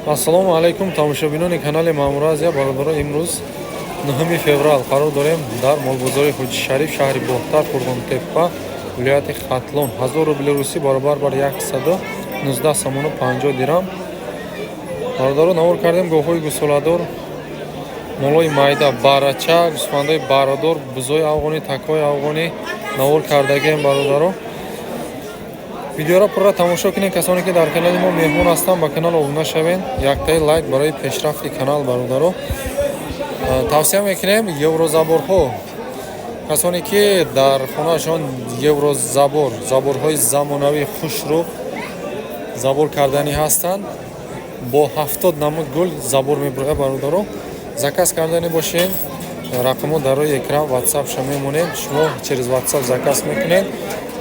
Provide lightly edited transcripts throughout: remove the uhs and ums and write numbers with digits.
Ассалому алайкум, тамошобинони канали Маъмур Азия. Бародаро, имрӯз 9 феврал қарор дорем дар молбозори Ҳоҷи Шариф, шаҳри Бохтар, Қурғонтеппа, вилояти Хатлон. 1000 рубли русӣ баробар бар 119 сомону 50 дирам. Бародаро, навор кардем говҳои гусоладор, молои майда, барача, гӯсфандои барадор, бузои афғонӣ, такҳои афғонӣ навор кардагием. Бародаро, видеоро пурра тамошо кунед. Касоне ки дар канали мо меҳмон ҳастанд, ба канал обуна шавед, яктаи лайк барои пешрафти канал. Бародаро, тавсия мекунем еврозаборҳо. Касоне ки дар хонаашон еврозабор, заборҳои замонавӣ, хушрӯ забор карданӣ ҳастанд, бо 70 намуд гул забор мебурояд. Бародаро, заказ карданӣ бошед, рақамҳо дар рӯи экран, ватсапша мемонем, шумо через ватсап заказ мекунед,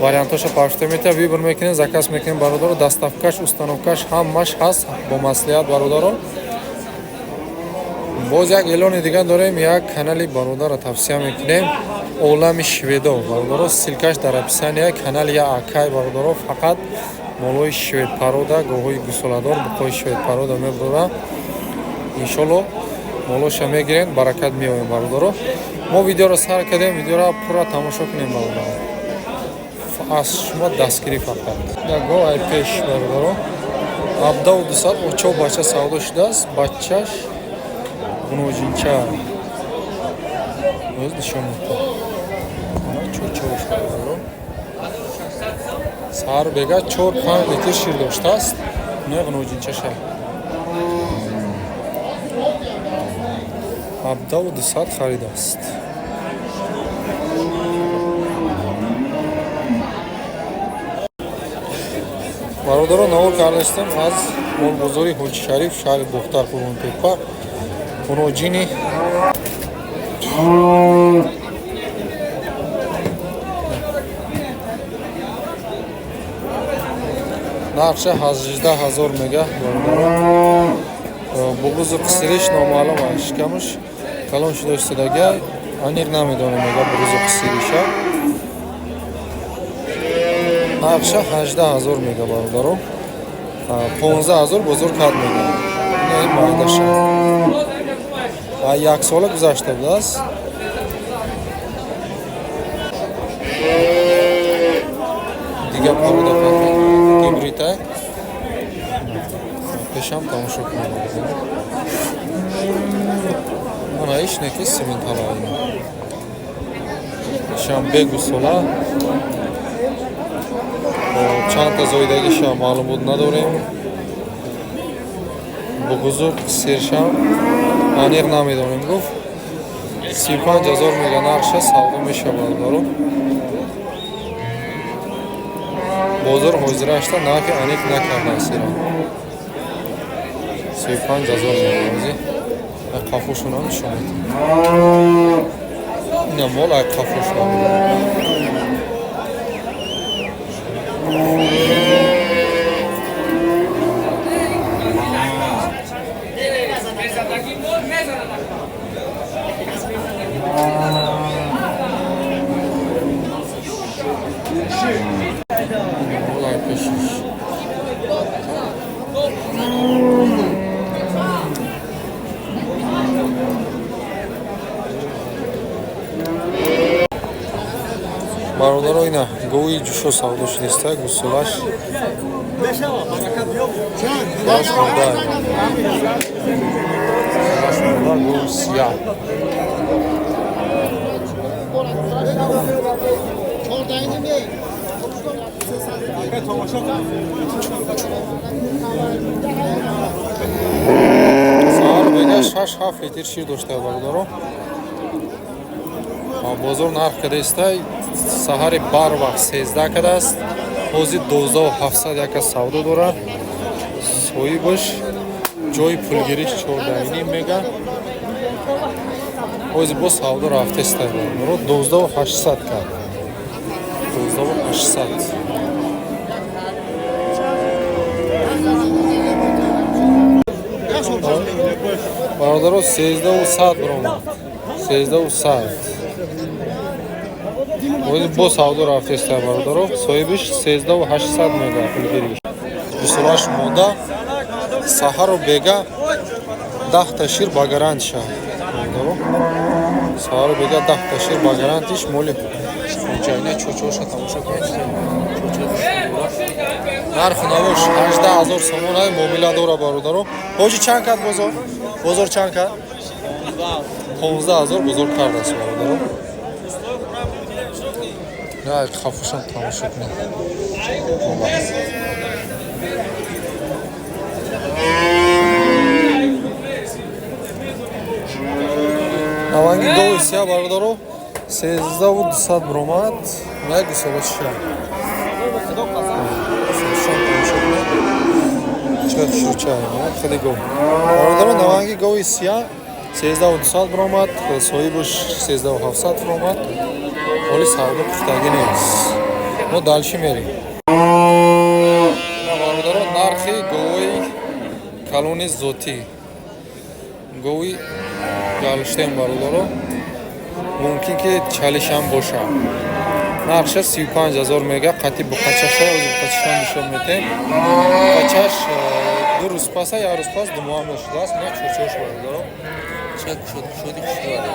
вариантҳоша пахшта метавад, выбор мекунед, заказ мекунед. Бародаро, доставкаш, установкаш ҳамаш ҳаст, бо маслиҳат. Бародаро, боз як эълони дигар дорем. Як канали бародарро тавсия мекунем, Олами шведо. Бародаро, ссылкаш дар описания. Канали я акай, бародаро, фақат молои шведпорода, говҳои гусоладор, буқои шведпорода мебурора. Иншолло, молоша мегирем, баракат меоем. Бародаро, мо видеоро сар кардем, видеоро пурра тамошо кунем. Бародаро, аз шумо дастгирӣ фақат. Як гов ай пеш, бародаро, 17 200, очо бача савдо шудааст. Бачаш гуноҷинча оз нишон медиҳад. Чочош, бародаро, саҳар бега 4-5 литр шир доштааст. Не, гуноҷинчаша 17 200 харидааст. Бародаро, навор кардастем аз молбозори Ҳоҷи Шариф, шаҳри Бохтар, Қурғонтеппа. Муроҷини нархша 18 000 мега. Бародаро, буғузу қисириш номаълум аст, шикамаш калон шуда истодага, аниқ намедонем, мега буғузу қисириша. Нархша 18 000 мега, бародаро, 15 000 бозор кард мега. Ин майдаша як сола гузашта будааст. Дига порода гибрита пешам тамошо кунем. Мана иш неки симентала, ишам бегусола, чандта зоидагиша маълумот надорем, буғузу сиршам аниқ намедонем, гуфт. 35 000 мега нархша, савдо мешавад. Баро, бозор ҳозирашта нархи аниқ накардааст ира. 35 000 мега. Қафошонам нишон медиҳам. Ина мол ай қафош. Мол ай пешиш. Бародаро, ина гови ҷӯшо савдо шудеста, гусолаш мурда, мурда, гови сияҳ. Саҳар бега 6-7 литр шир дошта. Бародаро, бозор нарх кадаиста, саҳари барвақт 13 кадааст, ҳозир 12 700 яка савдо дорад соҳибаш. Ҷои пулгириш 14,5 мега. Ҳозир бо савдо рафтеста, бародаро, 12 800 кард, 12 800. Бародаро, 13 100 биромад, 13 100. Боз бо савдо рафтеста, бародаро, соҳибиш 13 800 мега пулгириш. Гусолаш мода. Саҳару бега 10 та шир ба гарантиша. Саҳару бега 10 та шир ба гарантиш моли хоҷаина. Чочоша тамошо кунед. Нарху навош 18 000 сомон ай, муомила дора, бародаро. Ҳоҷи, чанд кард бозор? Бозор чанд кард? 15 000 бозор кардааст, бародаро. На хафушам тамошо кунед. Наванги гови сия, бародаро, 13 200 биромад. На гусола чиша. Хеле гов. Бародаро, наванги гови сия 13 200 биромад, соҳибаш 13 700 биромад. Ҳоли савдо пухтагӣ нест. Мо дальше мерем. Бародаро, нархи говои калони зотӣ. Гови Голштейн, бародаро, мумкин ки чалишам бошад. Нархша 35 000 мега, қати буқачаша, ози буқачашам нишон метем. Буқачаш 2 рӯз паса, як рӯз пас 2 моҳ мешудааст. На чочош, бародаро. Ча кушод кушоди кушода.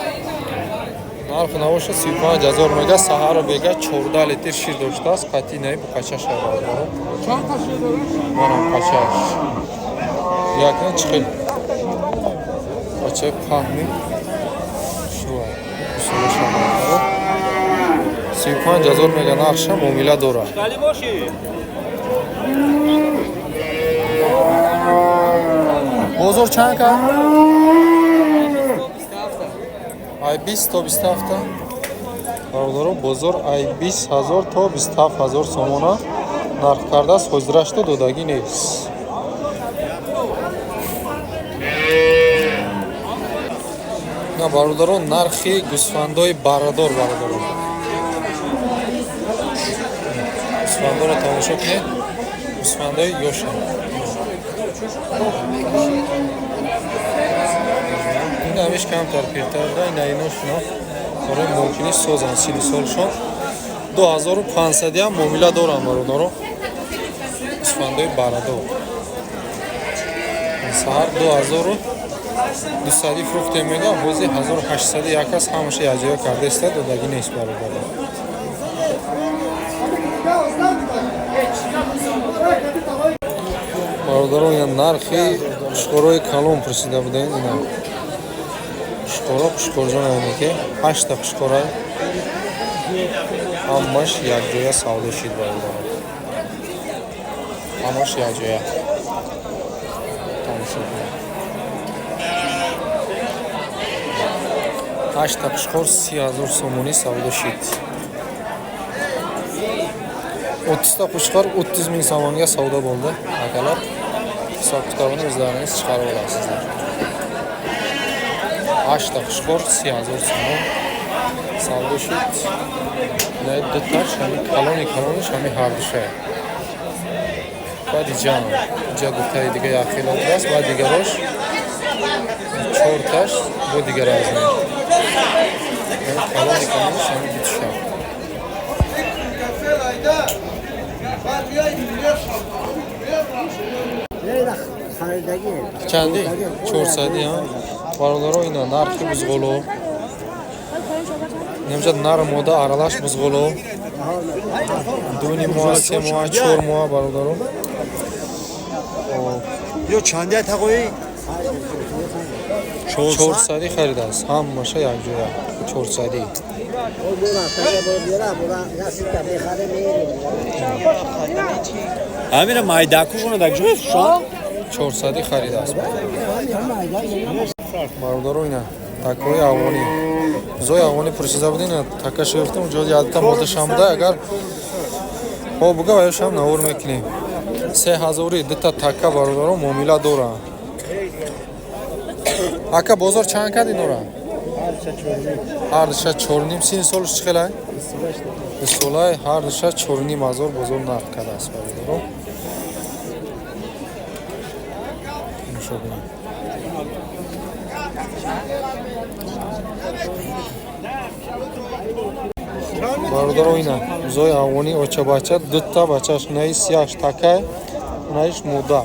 Нарху навоша 35 000 мега, саҳару бега 14 литр шир доштааст, қати наи буқачаша, бародаро. Манам қачаш. Якна чӣ хел бачаи паҳни шуа. 35 000 мега нархша, муомила дорад. Бозор чанд кард? Ай 20 то 27. Бародаро, бозор ай 20 000 то 27 000 сомона нарх кардааст, ҳозирашто додагӣ нест. На, бародаро, нархи гӯсфандои баррадор, бародаро. Гӯсфандоро тамошо кунед. Гӯсфандои ёша. Ин ҳамеш камтар пиртар да, ина иношуна барои молкинӣ созанд сину солшон. 2500 ям муомила доранд, бародаро. Гӯсфандои баррадор. Саҳар 2200 фурӯхтем мега, ҳозир 1800 як аст, ҳамаша якҷоя кардаиста, додагӣ нест, бародаро. Бародаро, ина нархи қушқорои калон пурсида будем, ина. Қушқоро, қушқорҷон яъне ки ҳашта қушқора ҳамаш якҷоя савдо шид, бародаро. Ҳамаш якҷоя. Тамошо кунед. Ҳашта қушқор 30 000 сомонӣ савдо шид. 30 та қушқор 30 000 сомонга savdo bo'ldi, akalar. Hisob kitobini o'zlaringiz chiqarib olasizlar. 8 ta qushqor 30 000 somon savdo shid. На дуташ ҳами калони калониш ҳами ҳардуша. Баъди ҷамъ инҷа дутаи дига як хело будааст, баъд дигарош чорташ бо дигар размер. Калони калониш ҳами дуташа. Чанди? 400, ҳа? Бародаро, ина нархи бузғоло. Немҷа нар мода аралаш бузғоло. 2.5 моҳ, 3 моҳ, 4 моҳ, бародаро. Ё чанди тағои? 400 харидааст, ҳамаша якҷоя. 400. Ҳамина майдакушона дар ҷои фурӯшанд? 400 харидааст. Бародаро, ина такои афғонӣ. Зои афғонӣ пурсида будин, такаша ёфтем, ҷои якта модашам буда, агар хоб буга ваяшам навор мекунем. 3000 дута така, бародаро, муомила доранд. Ака, бозор чанд кард инора? Ҳардуша 4.5. Сини солаш чӣ хелай? 20 солай. Ҳардуша 4.5 ҳазор бозор нарх кардааст, бародаро. Тамошо кунед. Бародаро, ина зои афғонӣ очабача, дута бачаш, наи сияш такай, наиш мода.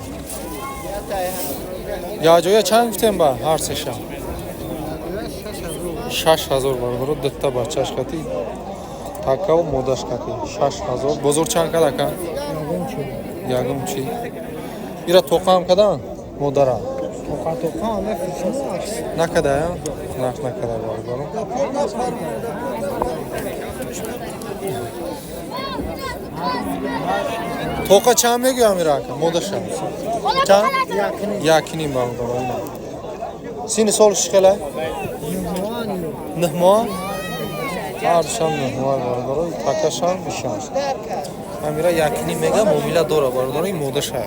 Яҷоя чанд гуфтем ба ҳар сеша? 6000 бародаро, дутта бачаш кати, такаву модаш кати 6000. Бозор чанд кад ака? Ягон чи. Ира тоқаам кадан модара? Накада, нарх накада бародаро. Тоқа чанд мегӯям ира ака? Модаша? Чанд? Якним бародаро. Ина. Сини солш чӣ хела? 9 моҳ? Ҳардушам 9 моҳ бародаро, такашам ишам. Амира якним мега, муомила дора бародаро, ин модаша.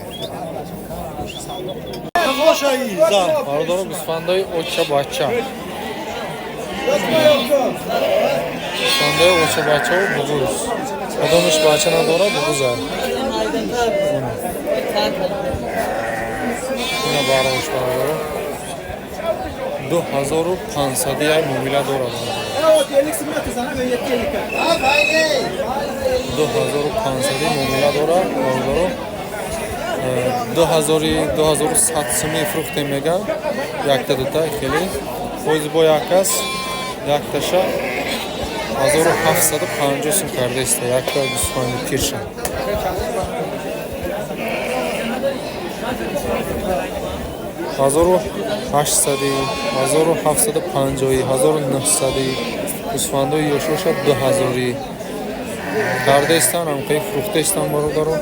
Бародаро, гӯсфандаи оча бача. Гӯсфандаи оча бачаву буғуз. Кадомиш бача надора, буғуза. Ина барош бародаро. 2500 яй муомила дора. 2500 муомила дора бародаро. 2100 суми фурӯхтем мега, якта дута хеле. Фоизи бо як аст, якташа 1750 сум кардаиста, якта гӯсфанди пирша. 1800, 1750, 1900 гӯсфандои ёшоша 2000 кардаистан, ҳамқаи фурӯхтаистан бародаро.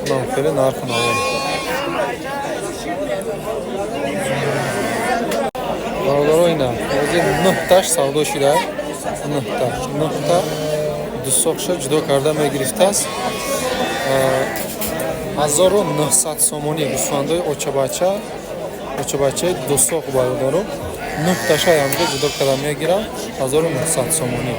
Нам хеле нарх наво. Бародаро, ина ҳозир 9таш савдо шуда, 9таш, 9та дусоқша ҷудо карда мегирифтааст. 1900 сомонӣ гӯсфандои очабача, очабачаи дусоқ бародаро. 9таша ҳамҷо ҷудо карда мегирам 1900 сомонӣ.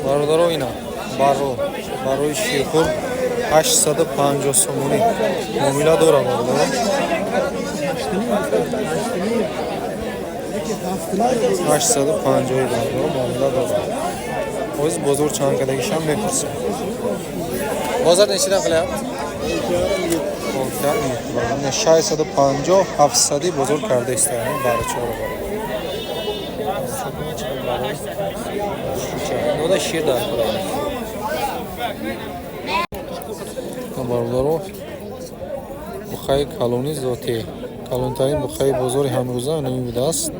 Бародаро, ина баро барои ширхӯр 850 сомонӣ муомила дора бародаро. 850 бародаро муомила дора. Ҳозир бозор чанд кадагишам мепурсем. Бозор нечидан qilyapti? 650 700 бозор карда истоям барачора. Нода шир дар бародаро, бухаи калони зотӣ, калонтарин бухаи бозори ҳамрӯза ҳамин будааст.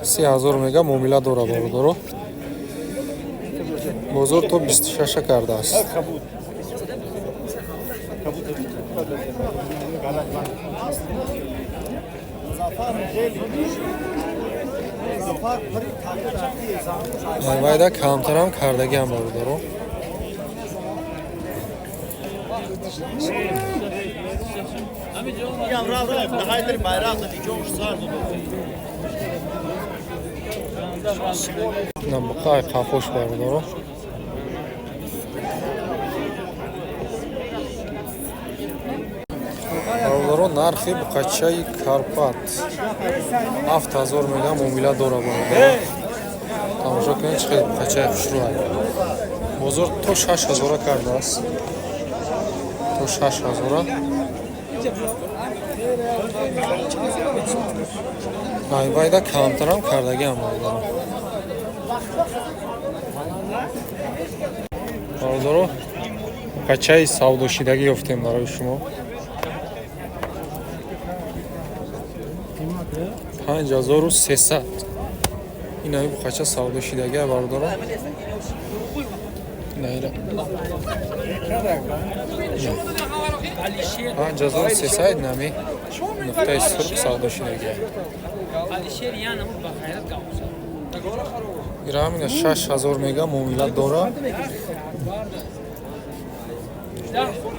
3000 мега муомила дора бародаро. Бозор то 26 кардааст. Вайда камтарам кардагиам бародаро. На буқай қафош бародаро. Бародаро, нархи буқачаи Карпат 7000 мега муомила дора бародаро. Тамошо кунед, чӣ хел буқачаи хушрӯ. Бозор то 6000 кардааст. То 6000. Айвайда камтарам кардагиам бародаро. Бародаро, буқачаи савдошидагӣ ёфтем барои шумо. 5300. Инаи буқача савдошидагӣ бародаро. Наира. 5300 нами нуқтаи сурх савдошидагӣ. Ирамина 6000 мега муомила дора.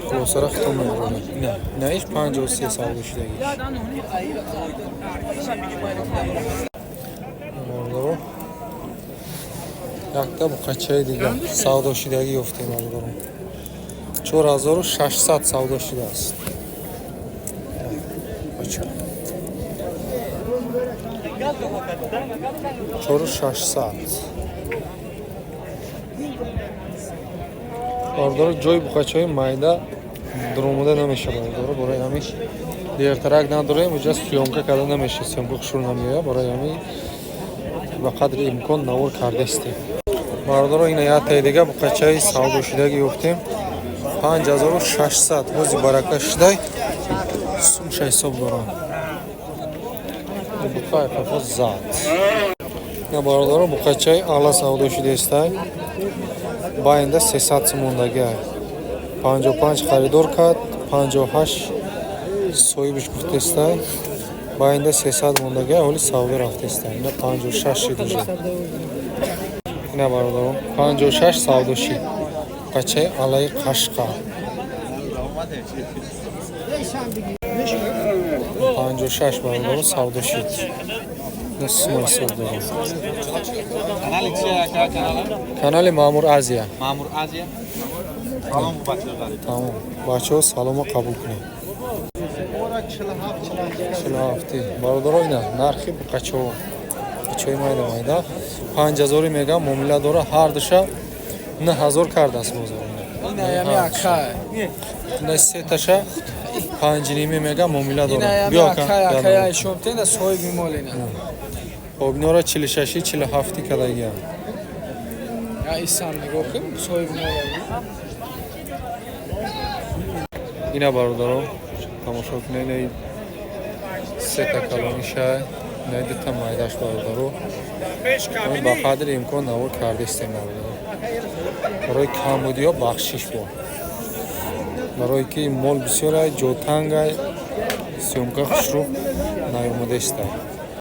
Хулосара хито мебурад. Ина, инаиш 53 савдошидагӣ. Бародаро, якта буқачаи дигар савдошидагӣ ёфтем бародаро. 4600 савдо шудааст. Бача. 4600. Бародаро, ҷои буқачаҳои майда дуромада намеша, бародаро, барои ҳамин дертарак надорем, уҷа съёмка карда намеша, съёмка хушрӯ намеояд, барои ҳамин ба қадри имкон навор кардастем. Бародаро, ина яктаи дига буқачаи савдошудагӣ ёфтем, 5600, ҳози барака шудай, сумша ҳисоб дорам. Буқай қафо зад. Ина, бародаро, буқачаи ала савдо шудестай, байнда 300 сум мондагиай, 55 харидор кард, 58 соҳибаш гуфтестай, байнда 300 мондагиай, ҳоли савдо рафтестай. Ина 56 шид уже. Ина, бародарон, 56 савдо шид, буқачаи алаи қашқа, 56, бародаро, савдо шид. Сума ҳисоб дорам. Канали Маъмур Азия. Маъмур Азия. Салом бачаҳо. Тамом. Бачаҳо, саломо қабул кунед. 47. Бародаро, ина нархи буқачаҳо. Буқачаҳои майда майда. 5000 мегам муомила дора, ҳар душа 9000 кардааст бозор. Ина сеташа 5,5 мегам муомила дора. Биё ака. Хоб, инора 46 47 кадагиам. Ина, бародаро, тамошо кунед, ина сета калонишай, ина дута майдаш, бародаро. Ба қадри имкон навор кардистем, бародаро. Барои камбудиҳо бахшиш бо. Барое ки мол бисёрай, ҷотангай, съёмка хушрӯ наёмадаистай.